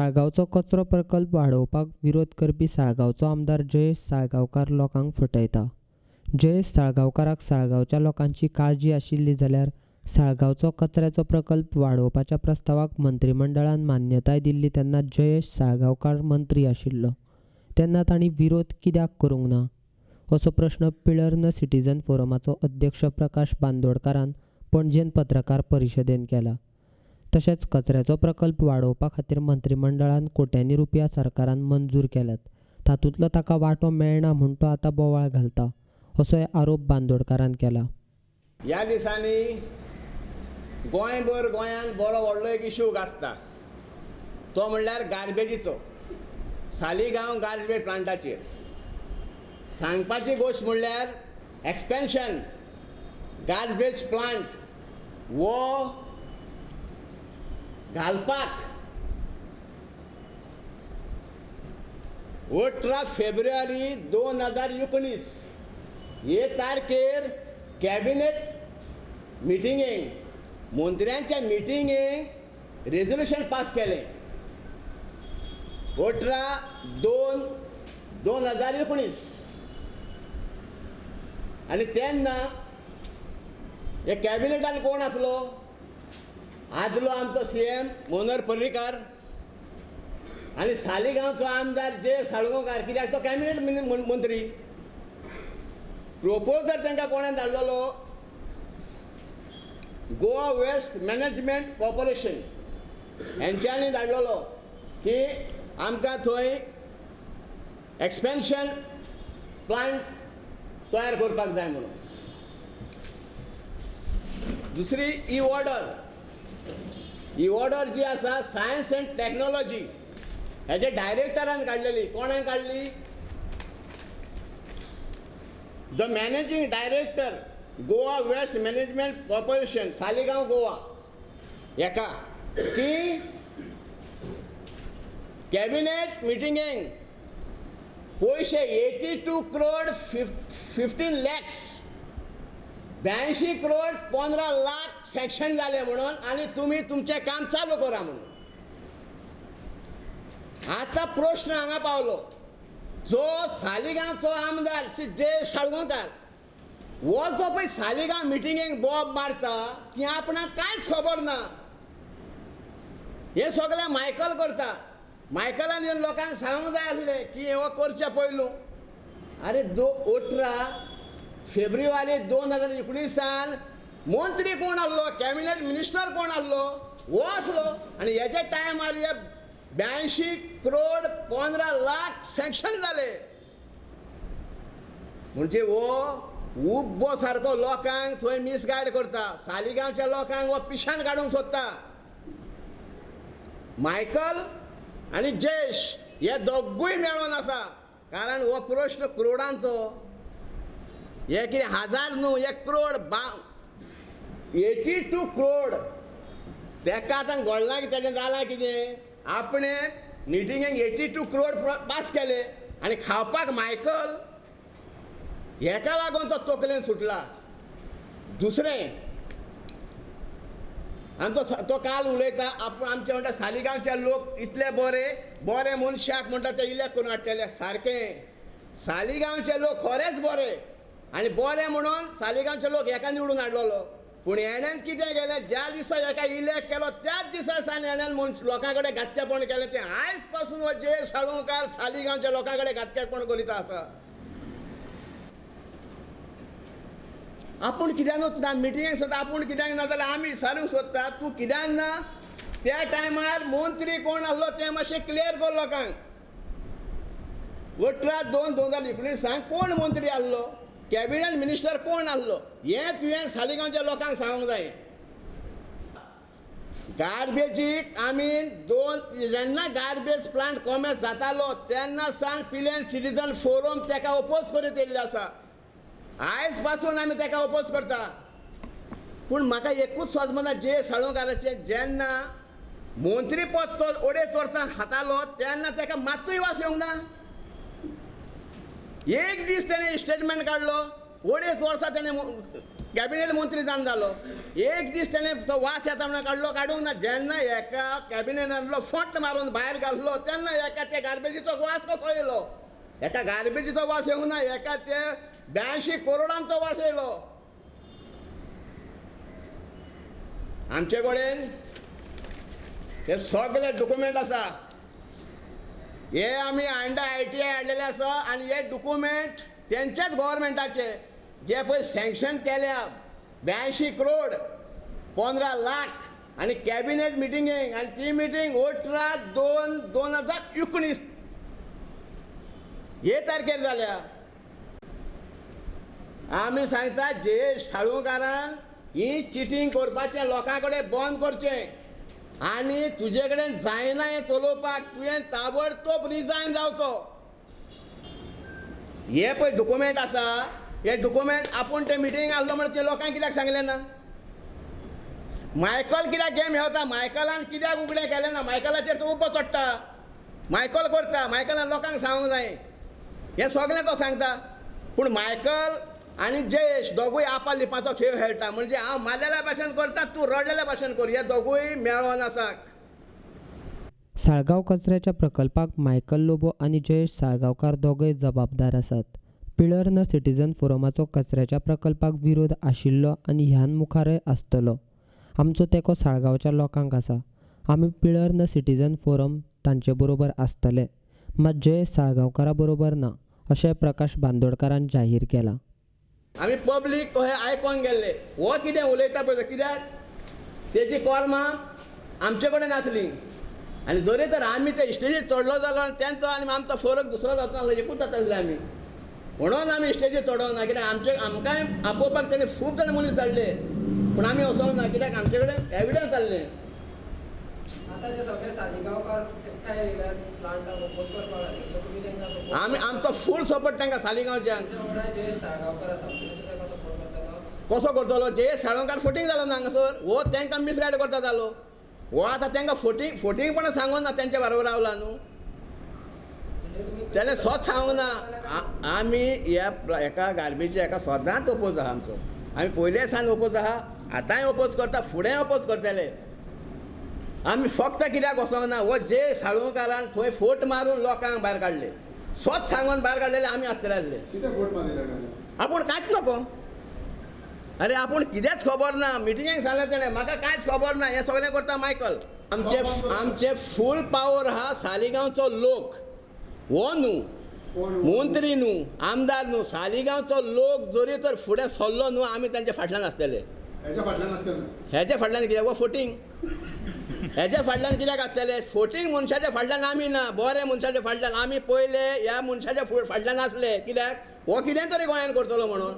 साळगांवचो कचरो प्रकल्प वाडोवपाक विरोध करपी साळगांवचो आमदार जयेश साळगांवकार लोकांक फटयता. जयेश साळगांवकाराक साळगांवच्या लोकांची काळजी आशिल्ली जाल्यार साळगांवचो कचऱ्याचो प्रकल्प वाडोवपाच्या प्रस्तावाक मंत्रिमंडळान मान्यताय दिल्ली तेन्ना जयेश साळगांवकार मंत्री आशिल्लो, तेन्ना तांणी विरोध कित्याक करूंक ना असो प्रश्न पिळर्ण सिटीजन फोरमाचो अध्यक्ष प्रकाश बांदोडकारान पणजेन पत्रकार परिशदेन केला. तशेंच कचऱ्याचो प्रकल्प वाडोवपा खातीर मंत्रिमंडळान कोट्यांनी रुपया सरकारान मंजूर केल्यात, तातूंतलो ताका वांटो मेळना म्हूण तो आतां बोवाळ घालता असोय आरोप बांदोडकारान केला. ह्या दिसांनी गोंयभर गोंयांत बरो व्हडलो एक इशू गाजता तो म्हणल्यार गार्बेजीचो, सालिगांव गार्बेज प्लांटाचेर. सांगपाची गोश्ट म्हणल्यार एक्सपेन्शन गार्बेज प्लांट वो घालपाक 18 फेब्रुवारी 2019 हे तारखेर कॅबिनेट मिटिंगेक, मंत्र्यांच्या मिटिंगेक रेजोल्युशन पास केलें 18/2/2019. आनी तेन्ना हे कॅबिनेटान कोण आसलो? आदलो आमचो CM Manohar Parrikar आनी सालिगांवचो आमदार जे साळगांवकार, कित्याक तो कॅबिनेट मंत्री. प्रपोजल तांकां कोणें धाडलेलो? गोवा वेस्ट मॅनेजमेंट कॉर्पोरेशन हेंच्यांनी धाडलेलो की आमकां थंय एक्सपेन्शन प्लांट तयार करपाक जाय म्हणून. दुसरी ई ऑर्डर, ही ऑर्डर जी आसा सायन्स एंड टॅक्नोलॉजी हेजे डायरेक्टरान काडलेली. कोणें काडली? The managing director Goa waste management corporation Saligao Goa हेका की कॅबिनेट मिटिंगेक पयशे 82 करोड 15 लॅक्स 82 करोड 15 लाख सँक्शन जाले म्हणून आनी तुमी तुमचें काम चालू करा म्हणून. आतां प्रश्न हांगा पावलो, जो सालिगांवचो आमदार श्री जयेश साळगांवकार हो जो पळय सालिगांव मिटिंगेक बोब मारता की आपणाक कांयच खबर ना, हें सगळें मायकल करता. मायकलान येवन लोकांक सांगूंक जाय आसलें की हो करचें पयलू. आरे 18 फेब्रुवारी 2019 मंत्री कोण आसलो, कॅबिनेट मिनिस्टर कोण आसलो, हो आसलो. आनी हेच्या टायमार हे 82 करोड 15 लाख सँक्शन जाले. म्हणजे हो उब्बो सारको लोकांक थंय मिसगायड करता, सालिगांवच्या लोकांक हो पिशान काडूंक सोदता. मायकल आनी जयेश हे दोगूय मेळोन आसा, कारण हो प्रश्न करोडांचो, हे कितें हजार न्हू, एक करोड 82 करोड. तेका आतां घडलां की तेजें जालां कितें, आपणें मिटिंगेक 82 करोड पास केले आनी खावपाक मायकल हेका लागून तो तकलेन सुटला. दुसरें आमचो तो काल उलयता, आपूण आमचे म्हणटा सालिगांवचे लोक इतले बरे बरे मनशाक म्हणटा ते इलेक्ट करून हाडटले. सारकें, सालिगांवचे लोक खरेंच बरे आनी बरे म्हणून सालिगांवचे लोक हेका निवडून हाडलेलो. पूण हेणेन कितें केलें, ज्या दिसा हेका इलेक्ट केलो त्याच दिसा सावन हेणेन लोकां कडेन घातकेपण केलें. तें आयज पासून हो जयेश साळगांवकार सालिगांवच्या लोकां कडेन घातकेपण करीत आसा. आपूण कित्यानूच ना मिटिंगेक सोदता, आपूण कित्याक ना जाल्यार आमी विचारूंक सोदता तूं कित्याक ना. त्या टायमार मंत्री कोण आसलो तें मातशें क्लियर कर लोकांक. 18/2/2019 कोण मंत्री आसलो, कॅबिनेट मिनिस्टर कोण आसलो, हें तुवें सालिगांवच्या लोकांक सांगूंक जाय. गार्बेजीक आमी जेन्ना गार्बेज प्लांट कॉमेस जातालो तेन्ना सावन पिलेन सिटीजन फोरम तेका ओपोज करीत येयल्ले आसा. आयज पासून आमी तेका ओपोज करता. पूण म्हाका एकूच समजना जयेश साळगांवकाराचें, जेन्ना मंत्रीपद तो अडेच वर्सां खातालो तेन्ना तेका मात्तूय वास येवंक ना. एक दीस तेणें स्टेटमेंट काडलो अडेच वर्सां तेणें कॅबिनेट मंत्री जावन जालो. एक दीस तेणें तो वास येता म्हणून काडलो, काडूंक ना. जेन्ना एका कॅबिनेटांतलो फट मारून भायर घातलो तेन्ना एका ते गार्बेजीचो वास कसो येयलो? एका गार्बेजीचो वास येवंक ना, एका ते 82 करोडांचो वास येयलो. आमचे कडेन हे सगळे डॉक्युमेंट आसा. हे आमी अंडर ITI हाडलेले आसा आनी हे डॉक्युमेंट तेंच्याच गव्हर्मेंटाचे जे पळय सँक्शन केल्या 82 करोड 15 लाख आनी कॅबिनेट मिटिंगेक, आनी ती मिटींग 18/2/2019 हे तारखेर जाल्या. आमी सांगता जयेश साळगांवकारान ही चिटींग करपाचें लोकां कडेन बंद करचें आनी तुजे कडेन जायना हें चलोवपाक, तुवें ताबडतोब रिजायन जावचो. हे पळय डॉक्युमेंट आसा, हे डॉक्युमेंट आपूण ते मिटींग आसलो म्हणून ते लोकांक कित्याक सांगलें ना? मायकल कित्याक गेम खेळता? मायकलान कित्याक उगडें केलें ना? मायकलाचेर तो उबो चडटा, मायकल करता, मायकलान लोकांक सांगूंक जाय हें सगळें तो सांगता. पूण मायकल आनी जयेश दोगूय आपा लिपाचो खेळ खेळटा. म्हणजे हांव मारलेल्या भाशेन करता, तूं रडलेल्या भाशेन कर, हे दोगूय मेळोन आसात. साळगांव कचऱ्याच्या प्रकल्पाक मायकल लोबो आनी जयेश साळगांवकार दोगूय जबाबदार आसात. पिळर्ण सिटीजन फोरमाचो कचऱ्याच्या प्रकल्पाक विरोध आशिल्लो आनी ह्यान मुखारय आसतलो. आमचो तेंको साळगांवच्या लोकांक आसा. आमी पिळर्ण सिटीजन फोरम तांचे बरोबर आसतले, मात जयेश साळगांवकारा बरोबर ना, अशें प्रकाश बांदोडकारान जाहीर केलां. आमी पब्लीक कशें आयकोन गेल्ले, हो कितें उलयता पळय, कित्याक तेजी कर्मां आमचे कडेन आसली आनी जरी तर आमी ते स्टेजीर चडलो जाल्यार तेंचो आनी आमचो फरक दुसरो जाता नासलो, एकूच जातासले आमी. म्हणून आमी स्टेजीर चडोवना, कित्याक आमचे आमकांय आपोवपाक तेणी खूब जाण मनीस धाडले, पूण आमी वचोंक ना कित्याक आमचे कडेन एविडन्स आसलें. आतां जे सगळे सालिगांवकार एकठांय येयल्यात प्लांटाक ओपोज करपा खातीर, सो तुमी तांकां सपोर्ट? आमी आमचो फूल सपोर्ट तांकां सालिगांवच्यान. वांगडा जयेश साळगांवकार आसा, ताका सपोर्ट करतलो? कसो करतलो? जयेश साळगांवकार फटींग जालो ना हांगासर, हो तांकां मिसगायड करता जालो. हो आतां तांकां फटींगपणां सांगूंक ना, तेंच्या बरोबर रावला न्हू, तेणें स्वत सांगूंक ना. आमी ह्या एका गार्बेजी एका सदांच ओपोज आहा आमचो. आमी पयले सावन ओपोज आहा, आतांय ओपोज करता, फुडेंय ओपोज करतले. आमी फक्त कित्याक वचोंक ना, हो जयेश साळगांवकारान थंय फोट मारून लोकांक भायर काडले, स्वत सांगून भायर काडलेले आमी आसतले आसले. आपूण कांयच नको, अरे आपूण कितेंच खबर ना, मिटिंगेक सांगलें तेणें म्हाका कांयच खबर ना, हें सगळें करता मायकल. आमचे आमचे फूल पावर आहा सालिगांवचो लोक, हो न्हू मंत्री न्हू आमदार न्हू, सालिगांवचो लोक जरी तर फुडें सरलो न्हू आमी तांच्या फाटल्यान आसतले. हेच्या फाटल्यान कित्याक? हो फोटींग. हेच्या फाटल्यान कित्याक आसतले? फोटींग मनशाच्या फाटल्यान आमी ना, बरे मनशाच्या फाटल्यान आमी पयले ह्या मनशाच्या फाटल्यान आसले, कित्याक हो कितें तरी गोंयान करतलो म्हणून.